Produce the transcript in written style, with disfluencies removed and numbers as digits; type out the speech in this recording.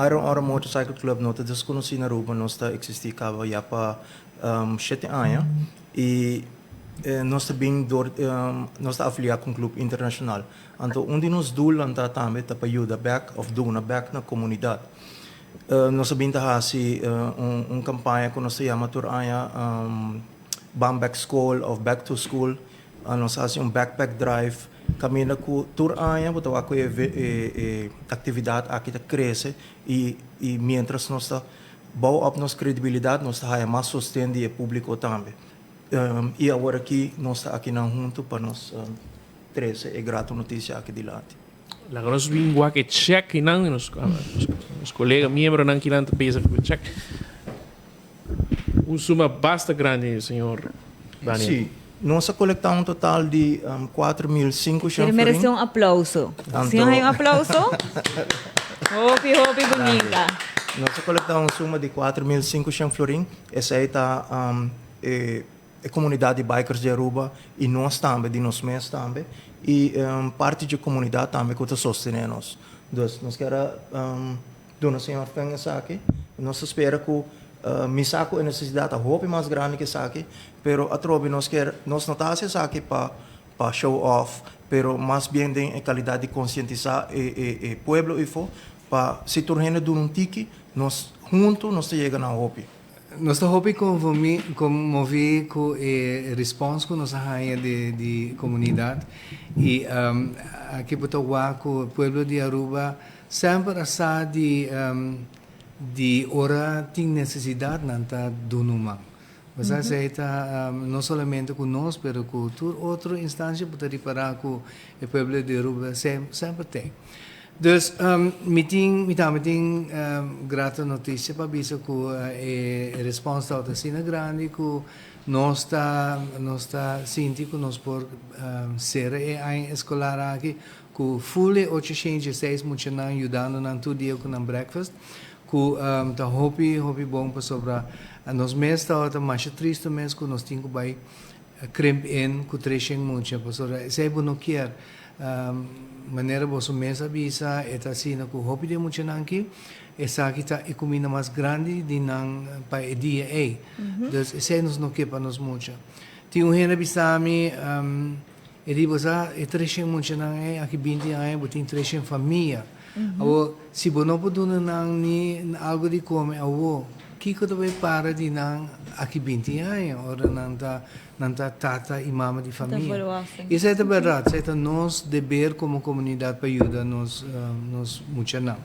Iron Oro Motorcycle Club no ta desconoci na Aruba, nos ta existi caba ya pa 7 aña y nos ta bin door, nos ta afilia cu un club internacional. Anto, un di nos doelnan ta tambe ta pa yuda back of duna back na comunidad. Nos a bin ta hasi un campaña cu nos ta yama tur aña Ban Back School of Back to School. Nos a hasi un backpack drive. Caminda cu tur aña, bo ta wak cu e actividad aki ta crece y mientras nos ta bouw op nos credibilidad, nos ta haya mas sosten di publico tambe. Y awor aki nos ta aki nan hunto pa nos trece e grato noticia aki dilanti. Laga nos bin wak e check nan, nos colega miembro nan ki nan ta bezig cu check. Un suma basta grandi, señor Daniel. Si, nos a colecta un total di 4.500 E merece un aplauso. Anto. Señor, un aplauso? Hopi, hopi bunita. Nos a colecta un suma di 4.500 florin. Esey ta e comunidad di bikers di Aruba y nos tambe, di nos mes tambe. Y parti di comunidad tambe cu ta sostene nos. Dus nos kier duna señor Feng esaki. Nos ta spera cu mi sa cu e necesidad ta hopi mas grandi cu esaki, pero atrobe nos kier, nos no ta haci esaki pa show off, pero mas bien den e calidad di concientisa e pueblo ifo, pa si tur hende duna un tiki, nos hunto nos ta yega na hopi. Nos ta hopi conmovi cu e response cu nos a haya di comunidad y aki bo ta wak cu pueblo di Aruba semper a sa di ora tin necesidad nan ta duna un man. Bo ta no solamente cu nos, pero cu tur otro instancia bo ta ripara cu e pueblo di Aruba semper tin. Dus mi tambe tin grato noticia pa bisa cu e response ta asina grandi cu nos ta sinti cu nos por cera e aña escolar aki cu full 806 muchanan yudando nan tur dia cu nan breakfast cu ta hopi hopi bon, pasobra nos mes ta mas tristo mes cu nos tin cu bay crimp in cu 300 mucha, pasobra esey bo no kier. Manera boso mes a bisa, e ta asina cu hopi di muchanan aki esaki ta e cuminda mas grandi di nan pa e dia ey. Dus esey nos no kier pa nos mucha. Tin un hende bisa mi, e di: "Bo sa, e 300 muchanan ey, aki 20 aña bo tin 300 famia. Awo, si bo no por duna nan ni algo di come awo, kico ta bay para di nan aki 20 aña, ora nan ta tata y mama di famia?" Volwassen. Esey ta berdad, esey ta nos deber como comunidad pa yuda nos muchanan.